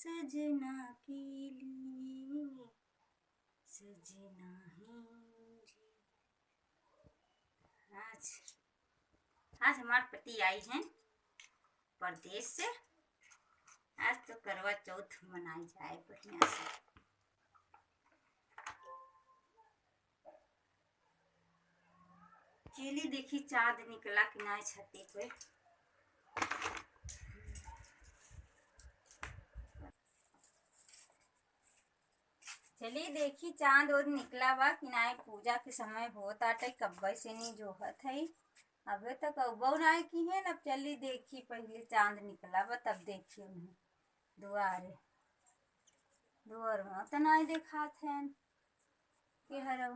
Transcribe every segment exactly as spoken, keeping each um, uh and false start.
सजना के लिए, सजना ही जी। आज, आज हमार पति आई हैं परदेश से। आज तो करवा चौथ मनाई जाए बढ़िया से। चली देखी चाँद निकला कि नाहीं छती पे। चली देखी चाँद ओर निकला बा कि नाहीं, पूजा के समय होत आटे, कब्बे से नी जोहत है। अबे तक अउबो नाहीं किहेन। अब चली देखी पहिले चाँद निकला बा तब देखी उन्हें। दुआरे, दुआर में त नाहीं देखात हैं कि हरौ।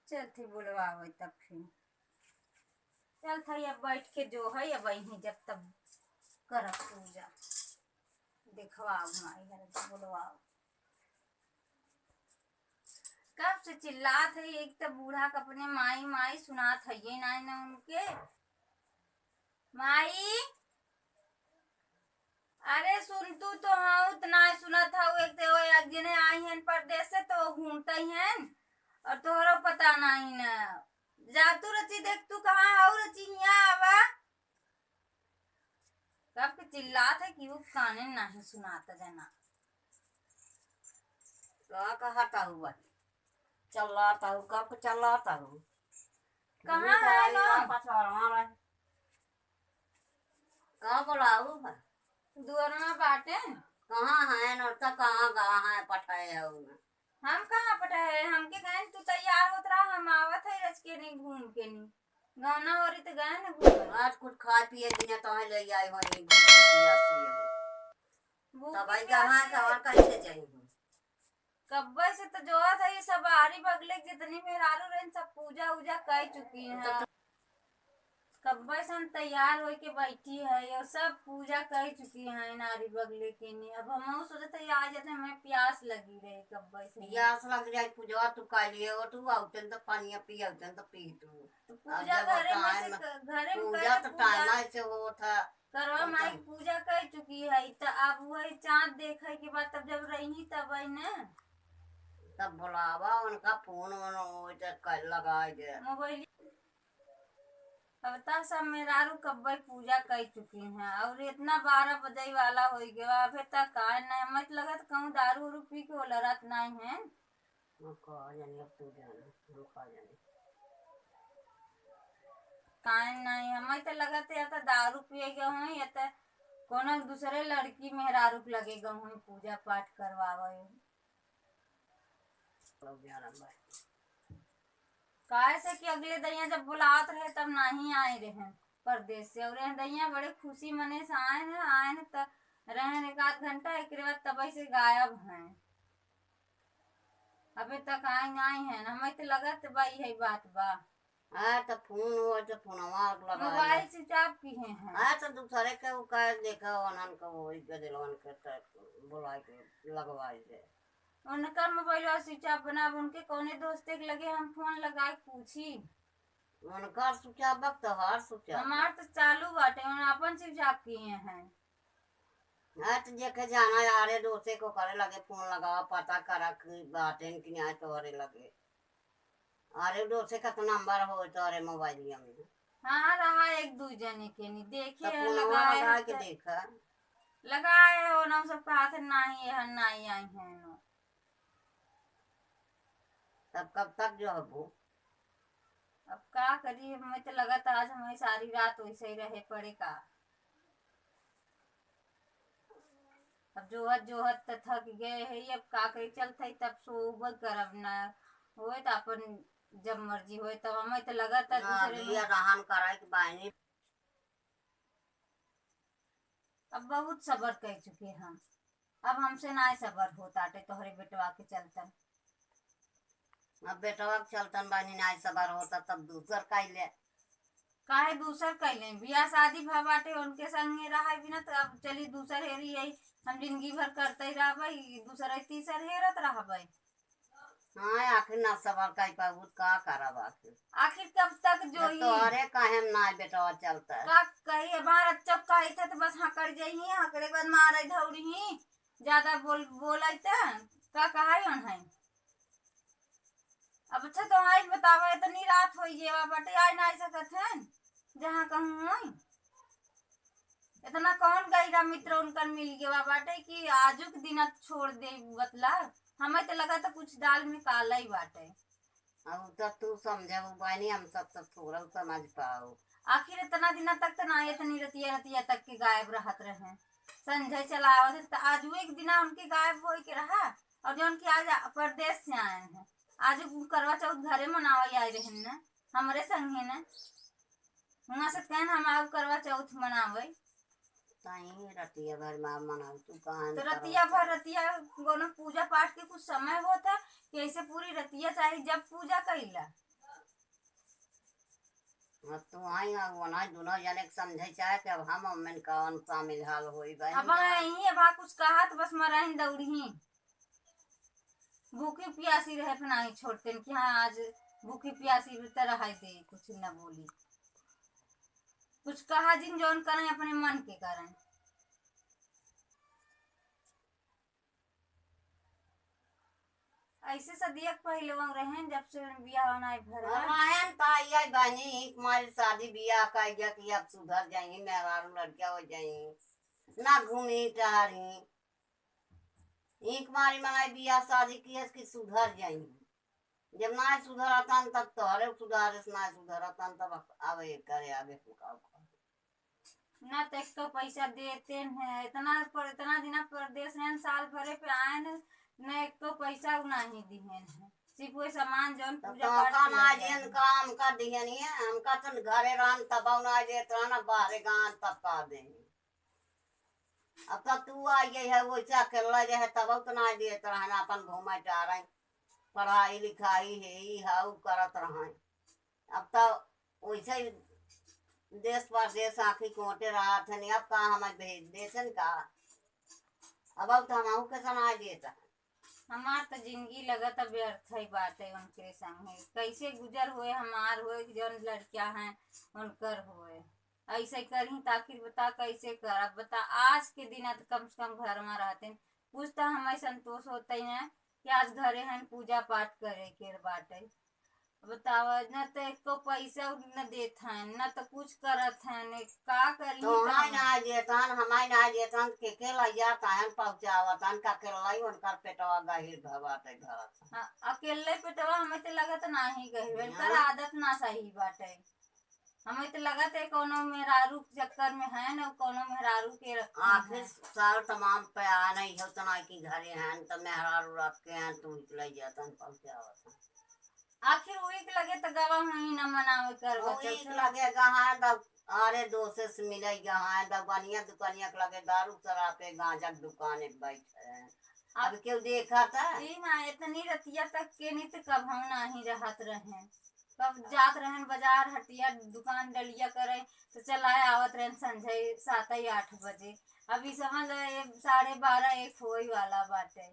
चलत ही बुलवावे तब फिर। चलत ही अब बैठ के जो है, अब यहीं जब तब करब पूजा। देखवाओ माई हर बुलवाओ। कब से चिल्लात है, एक तो बूढ़ा के अपने माई माई सुनात है ये ना, ना उनके। माई, अरे सुन तू तो, हाँ, उतना सुनत हऊ, एक तो वो एक जने आई हैं परदेस से तो घूमत ही हैं और तोहरो पता नाहीं ना। जा तू रची देख, तू कहाँ हऊ रची, हियाँ आवा। कब के चिल्लात है कि वो काने नाहीं सुनात जना। का कहत हऊ बा? चलात हऊ, कब के चलात हऊ? कहाँ है ना? पछवाड़वा रहे। का बोलाऊ है? दुअर में बाटे। कहाँ है ना? त कहाँ, कहाँ है? पठाए हऊ ना। हम कहाँ पठाए? हमके कहेन तू तैयार होत रहा, हम आवत है रच के नी, घूम के नी। गहना ओरी त गए न घूमे। आज कुछ खाए पिए दिया तो है ले आई हो, ये घूम के पिया से हो। भूखी तब आई प्यासी कहाँ है। कहाँ कैसे जाई हो? कब्बे से तो जोहत है, ये सब आरी बगले के जितनी मेहरारू रहन, सब पूजा उजा कर चुकी हैं। तो कब्बे से हम तैयार होके बैठी है, ये सब पूजा कर चुकी हैं नारी बगले के नी। अब हमहू सोचत है आ जाते, हमें प्यास लगी रही कब्बे से। प्यास लग जाए, पूजवा तू कर लिए हो, तू आउतन तो पानी पी, आउतन तो पी तू। तो अब पूजा जब घरे में होता से है क-, घरे में पूजा करे तो पूजा। टाइम से होत है। करवा होता माई है। पूजा कर चुकी है, त अब वही चाँद देखे के बाद तब जब रही तब आई ना। तब बुलावा उनका, फोन वोन हो तो कर लगाई दे। मोबाइल। अब तक सब मेहरारू कब्बे पूजा कर चुकी हैं और इतना बारह बजे वाला हो गया, अबे तक आए नहीं। मत लगत कहूँ दारू उरू पी के वो लड़त नहीं है। हम का जानी, अब तू जाना, हम का जानी। काहे नहीं, हमें तो लगत है या तो दारू पिए गए हों या तो कोनो दूसरे लड़की मेहरारू के लगे गए हों पूजा पाठ करवावे। लोग जाना भाई। काहे से कि अगले दैया जब बुलावत रहे तब नहीं आए रहे परदेस से, और ये दैया बड़े खुशी मने से आए हैं, आए हैं त रहे एक आध घंटा, एक बाद तब से गायब हैं। अबे तक आई नाहीं है, हमें तो लगत बा इहे बात बा। हाँ, तो फोन हो तो फोनवा लगा मोबाइल ले। स्विच ऑफ किहे हैं। हाँ, तो दूसरे के उ का देखा, उन्हन के वही गजलवन के तो बुला के लगवाई दे। उनकर मोबाइल स्विच ऑफ बना, अब उनके कौने दोस्ते के लगे हम फोन लगा के पूछी। उनकर स्विच ऑफ बा, तोहार स्विच ऑफ बा। हमार तो चालू बाटे, उन अपन स्विच ऑफ किहे हैं। हाँ, तो जेके जाना यारे दोस्ते को करे लगे फोन लगावा, पता करा कि बाटेन कि नाहीं तोहरे लगे। अरे दोस्ते का तो नंबर हो तोहरे मोबाइलिया में। हाँ, रहा एक दू जने के नी देखे तो हैं, फोनवा लगाए लगा हैं के तो देखा। लगाए हो ना, सब कहा थे नाहीं, यहाँ नाहीं आई हैं ना। तब कब तक जो हबू? अब का करी, हमें तो लगत आज हमें सारी रात वैसे ही रहे पड़े का। अब जोहत जोहत त थक गए है, अब का करी, चलत है तब सोबे करब ना, होए त अपन जब मर्जी होए तब। हमें तो लगत है हाँ, दूसरे भैया लोग रहन कराए के बायने। अब बहुत सबर कर चुके हम, अब हमसे नाय सबर होत आटे तोहरे बेटवा के चलतन। अब बेटवा के चलतन बानी नाय सबर होता तब दूसर कइले। काहे दूसर कइले? बियाह शादी भा बाटे, उनके संगे रहे बिना तो अब चली दूसर हेरी यही हम जिंदगी भर करते ही रहबे, दूसर है तीसर हेरत रहबे। हाँ, आखिर ना सबर कर पाबू, का करब आखिर? आखिर कब तक जब जोई? तोहरे काहे में ना बेटवा चलता है? का कही, हमार अच्छा कही थे तो बस हकड़ जाई, हकड़े के बाद मारे धौड़ी ही, ज्यादा बोल, बोले त का कहा है? अब अच्छा तो आज बतावा, इतनी रात होई गई बा, बाटे आज ना आ सकत हैं, जहाँ कहूँ होई। इतना कौन गहिरा मित्र उनकर मिल गया बाटे कि आजुक दिन छोड़ दे बतला। हमें तो लगा था कुछ दाल में काला ही बाटे। अब तो तू समझे, वो बहनी हम सब तो थोड़ा समझ पाओ। आखिर इतना दिन तक तो ना, इतनी रतिया रतिया तक के गायब रहत रहे, संझे चला आवत है, तो आज वो एक दिना उनके गायब होए के रहा। और जो उनके आज परदेश से आए हैं, आज उ करवा चौथ घरे मनावे आए रहे न, हमरे संगे न। हुआ से कहन हम आउ करवा चौथ मनावे। ताई रतिया भर माँ मनाऊ, तू कहाँ तो करवा रतिया भर चौथ? रतिया कोनो पूजा पाठ के कुछ समय होता कि ऐसे पूरी रतिया चाहे जब पूजा कइला। अब तू आई आ, वो ना दोनों जने के समझे चाहे कि अब हम अम्मन कौन शामिल हाल होई बहन अब जान। आई अब कुछ कहा तो बस मराइन दौड़ी। भूखी प्यासी रहे अपना ही छोड़ते कि हाँ आज भूखी प्यासी भी तो रहे दे, कुछ न बोली, कुछ कहा जिन जौन करें अपने मन के करें। ऐसे सदिया के पहले वहाँ रहे जब से बियाह होना है घर में। रहन त आई आई बहनी, एक मारी शादी बियाह कर गया कि अब सुधर जाएंगे, मेहरारू लड़किया हो जाएंगे, ना घूमी टहरी। एक मारी मनाई बियाह शादी किए कि सुधर जाएंगे। जब ना सुधरतन तब तोहरे सुधारे से ना सुधरतन तब आवे करे आगे फुकाओ। ना तो एक तो पैसा देते हैं, इतना पर, इतना दिना परदेश में साल भरे पे आए न, न एक तो पैसा उ नहीं दिए हैं। सिर्फ वही सामान जौन तब पूजा तो पाठ का के ना लगे दिहन, हैं। का हमका दिहन ये, हमका तन घरे रहन तब ना देत रहन, बाहरे गान तब का देहन। अब तो तू आई गई है, वैसे अकेला जे है तब तो ना देत रहन, अपन घूमे टहरे, पढ़ाई लिखाई है, ई है, उ करत रहन। अब तो वैसे ही देश परदेश आँखी कोटे रहत हन, अब का हमें भेज देसन का? अब, अब तो हमहू के सुनाई देता। हमार तो जिंदगी लगत अब व्यर्थ ही बाटे उनके संगे। कैसे गुजर होए हमार होए कि जौन लड़कियां हैं उनकर होए। ऐसे करही त आखिर बता कैसे करब? बता आज के दिन त कम से कम घर में रहते, कुछ तो हमें संतोष होते हैं कि आज घरे हैं पूजा पाठ करे के बाटे। बतावा, न त एको पैसा न देत हन, न त कुछ करत हन, का करी तोहाई तब? ना देतन, हमाई ना देतन, के के लैया कहन पहुँचावतन, का के लाई उनकर पेटवा गहिर भवाते धरत। हाँ, अकेले पेटवा हमें त लगत नाही गहिर, उनकर हाँ। आदत ना सही बाटे। हमें त लगत है कोनो मेहरारू के चक्कर में है न, कोनो मेहरारू के रखे आखिर हैं। साल तमाम पे आ नहीं हो तना की घरे हैं, त मेहरारू रख के हैं, तू लैया तन पहुँचावतन। आखिर उही के लगे त गवा हुई न मनावे करवा वही चौथ। लगे गहाए द-, अरे दोसे से मिले गहाए द-, बनिया दुकानिया के लगे दारू शराब के गांजा के दुकान एक बैठे हैं। अब अब केहू देखा था? ई ना, इतनी रतिया तक के नहीं त कब हम नाही रहत रहे। कब जात रहन बाजार हटिया दुकान डलिया करे त चलाए आवत रहन संझे सात ही आठ बजे। अब ई समझ लो ये साढ़े बारह एक होई वाला बाटे।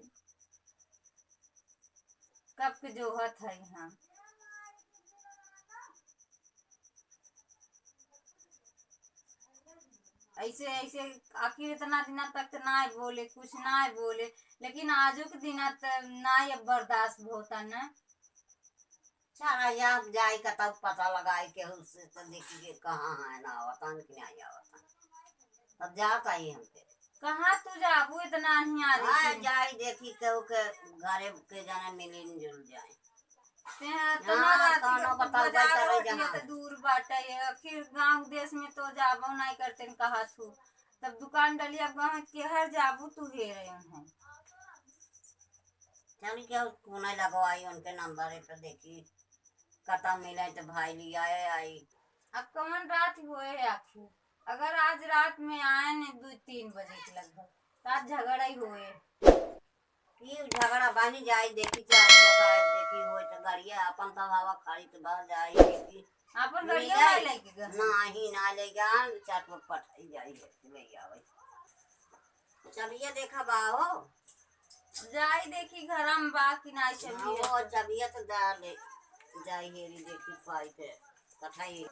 कब के जोहत है हम। ऐसे, ऐसे आखिर इतना दिना तक त ना बोले, कुछ ना बोले, लेकिन आजो के दिना त ना अब बर्दाश्त होता न। चला, अब जाई कतौ पता लगाई केहू से त देखी के कहाँ है ना आवतन कि नहीं आवतन। अब जात आई हम फिर। कहाँ तू जाबू इतना अन्हियारी हाँ, से? जाई देखी केहू के घरे के जने मिलिन जुल जाए। ते हाँ, हाँ, तना रात कौनो के बताओ, बाजार बैठल होती है जहाँ। त दूर बाटे है, आखिर गाँव देश में तो जाबो नहीं करते न कहा छू। तब दुकान डलिया गाँव केहर जाबू तू हेरे उन्हें। चल के फोन लगवाई उनके नंबर पे, देखी कतौ मिले त भाई लियाए आई। अब कौन रात होए आखिर? अगर आज रात में आए न दो तीन बजे के लगभग, त आज झगड़ा ही होए। ई झगड़ा बनी जाई, देखी चार लोग आए, देखी होए त गड़िया अपन त हवा खाई त बह जाई, देखी। अपन गड़िया मिले? ना लेके गए? नाही, ना ले गए, चटपट पठाई जाई, ले आवे। चलिए देखा बा हो। जाई देखी घरम बा कि नाई चलिए। हाँ, वो चबिया तो डाले। जाई हेरी देखी पाई पे। कथाई।